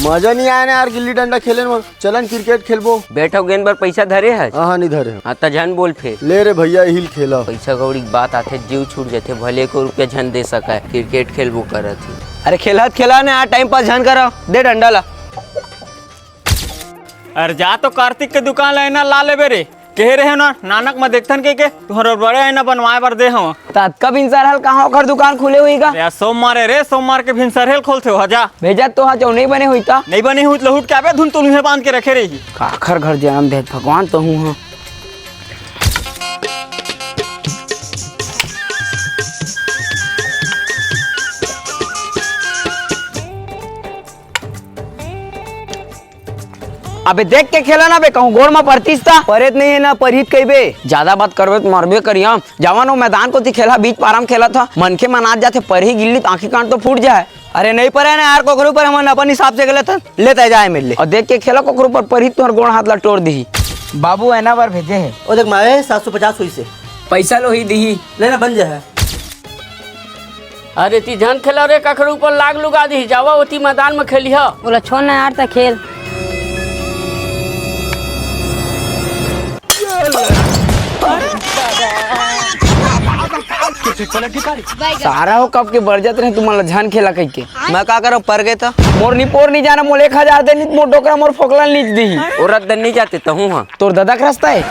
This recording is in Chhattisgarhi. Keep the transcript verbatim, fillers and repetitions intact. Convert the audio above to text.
मजा नहीं आया ना यार, गिल्ली डंडा खेले में। चलन क्रिकेट खेलबो। बैट अउ गेंद बर पैसा धरे हस? हाँ, हाँ, नहीं धरे हँव। हाँ, त झन बोल फेर। ले रे भैया, इही ल खेला। पैसा कौड़ी के बात आथे, जीव छूट जाथे, भले एको रुपया झन दे सकय। क्रिकेट खेलबो करत ही। अरे खेलत खेला ने, आ टाइम पास झन करा, दे डंडा ला। अरे जा तो कार्तिक के दुकान ला एना ला लेबे रे। कहे रहे ना, नानक म देखथन कहिके, तुँहर बड़े एना बनवाए बर दे हँव। त अतका भिनसर हल कहाँ ओखर दुकान खुले होही गा? अरे सोमवार ए रे, सोमवार के भिनसर हेल खोलथे ओ ह, जा। भेजत तो हा, जौ नइ बने होही त। नइ बने होही त लहुट के आबे, धुन तुलुहे बांध के रखे रही। काखर घर जनम दे भगवान, तहूँ ह। अबे देख के खेला ना बे, कहूँ गोड़ म परतिस त। परेत नहीं हे ना, परही त कहिबे। जादा बात करबे त मरबे करिहँव। जावन ओ मैदान कोती खेला, बीच पारा म खेलत ह, मनखे मन आत जाथे, परही गिल्ली त आँखी कान तो फूट जाय। अरे नहीं परे ना यार, कोकरो ऊपर हमन अपन हिसाब से खेलत हन, ले तय जाए मिल ले। अउ देख के खेला, कोकरो ऊपर परही त तुँहर गोड़ हाथ ला टोर दिही। बाबू एना बर भेजे हे। ओ देख माए, सात सौ पचास होइसे। पैसा लोही दिही। ले ना, बन जाय। अरे ती झन खेला रे, कखरो ऊपर लाग लुगा दिही, जावा ओती मैदान म खेलिहा। ओला छोड़ ना यार, त खेल। सारा हो कब के बरजत रहे तुमन ला झन खेला कहिके। मैं का करँव, पर गे त? मोर निपोर नहीं जाना, मोला एक हजार दे, नहीं त मोर डोकरा मोर फोकला ल नीच दिही। ओ रद्दन नहीं जाते तहूँ ह। तोर ददा के रस्ता हे।